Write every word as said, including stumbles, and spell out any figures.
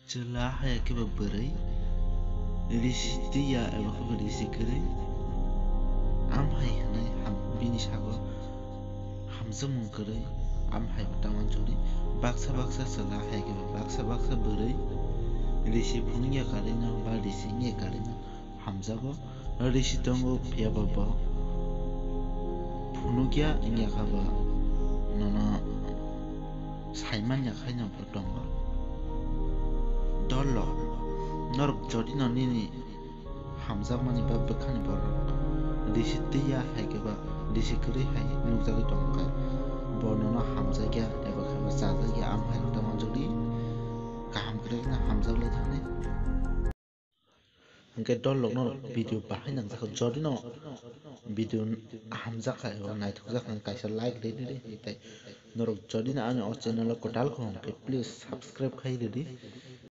Chwla hai khe ba bwrwi risi twi ya eba khe ba risi kwrwi. Amhai hwnwi ham-, bini sago hamjakmung kwrwi. Amhai bo tamo churi baksa baksa chwla hai khe ba baksa baksa bwrwi risi phunuk ya karwi no ba risi wng ya karwi no hamjago. Risi tongo, phiya ba bo phunukya wngya kha ba nono saiman ya khai no bo tongo. Dol rok, norok jodi no nini hamjakmani ba bwkhani borok risi twi ya hai khe ba risi kwrwi hai nukjagwi tongo khe, bo nono hamjakya eba khe ba chajakya, amhai rok tamo jodi kaham kwrwi no hamjak lai thani. Hwnkhe dol rok no video bahai nangjak kha, jodi no video hamjak kha eba naithok jak kha, kaisa like rwdi de, tei norok jodi no ani o channel o kwtal kho hwnkhe please subscribe khai rwdi,